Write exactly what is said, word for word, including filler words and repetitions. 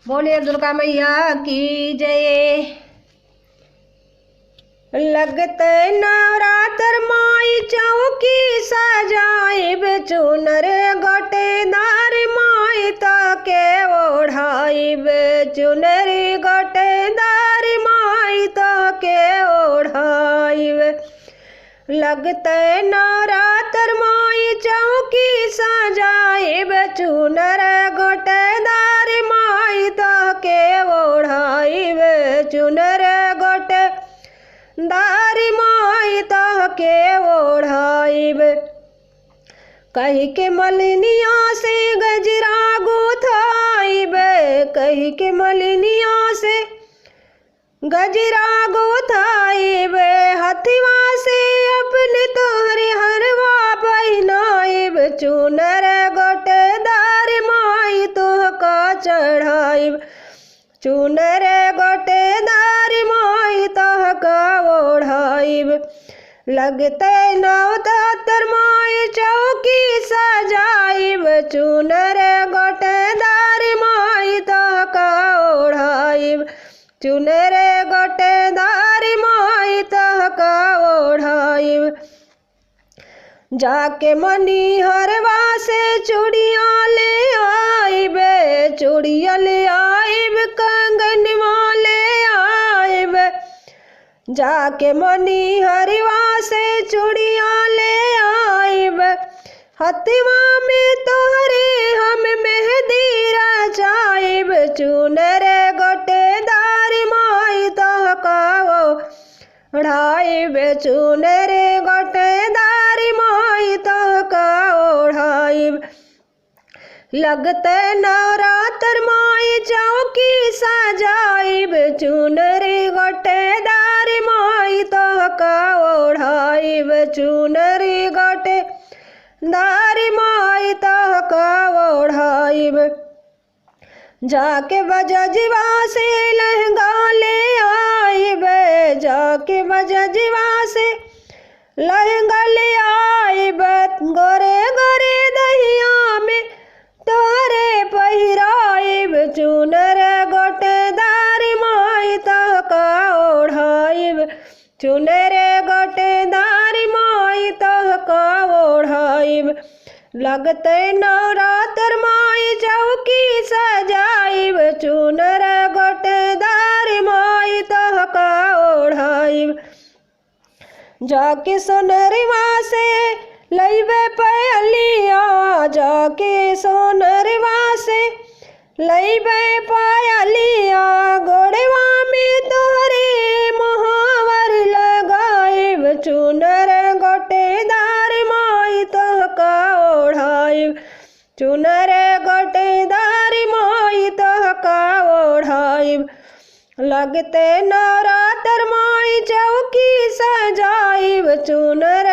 बोलिए दुर्गा मैया की जय। लगते नवरात्र माई चौकी सजाइब, चुनर गोटेदार माई तोहके ओढ़ाइब, चुनर गोटेदार माई तोहके ओढ़ाइब। लगते नवरात्र माई चौकी सजाइब, चुनर गोटेदार माई तोहके ओढ़ाइब, चुनर गोटेदार माई तोहके ओढ़ाइब। कहि के मलिनिया से गजरा गुथाइब, कहि के मलिनिया से गजरा गुथाइब, हथवा से अपने तोहरे हरवा पहिनाइब, चुनर गोटेदार माई तोहका चढ़ाइब, चुनर गोटेदार माई तोहका ओढ़ाइब। लगते नवरात्र माई चौकी सजाइब, चुनर गोटेदार माई तोहका ओढ़ाइब, चुनर गोटेदार माई तोहका ओढ़ाइब। जाके मनिहरवा से चूड़िया ले आइबे, चूड़िया ले आइब, कंगनवा ले आइबे। जाके मनिहरवा से चूड़िया ले आइब, हथवा में तोहरे हम मेहंदी रचाइब। चुनर गोटेदार माई तोहका ओढ़ाइब, चुनर गोटेदार माई तोहका ओढ़ाइब। लगते नवरात्र माई चौकी सजाइब, चुनर गोटेदार माई तोहका ओढ़ाइब, चुनर गोटेदार माई तोहका ओढ़ाइब। जाके बजजवा से लहंगा ले आइबे, जाके बजजवा से लहंगा ले आइबे, गोरे गोरे दहिया में तोहरे पहिराइब। चुनर गोटेदार माई तोहका ओढ़ाइब, चुनर गोटेदार माई तोहका ओढ़ाइब। लगते नवरात्र माई चौकी सजाइब, चुनर गोटेदार माई तोहका ओढ़ाइब। जाके सोनरवा से लइबे पयलिया, जाके सोनरवा से लइबे पायलिया, गोड़वा में तोहरे मोहावर लगाइब। चुनर गोटेदार माई तोहका ओढ़ाइब, चुनर गोटेदार माई तोहका ओढ़ाइब। लगते नवरात्र माई चौकी सजाइब, चुनर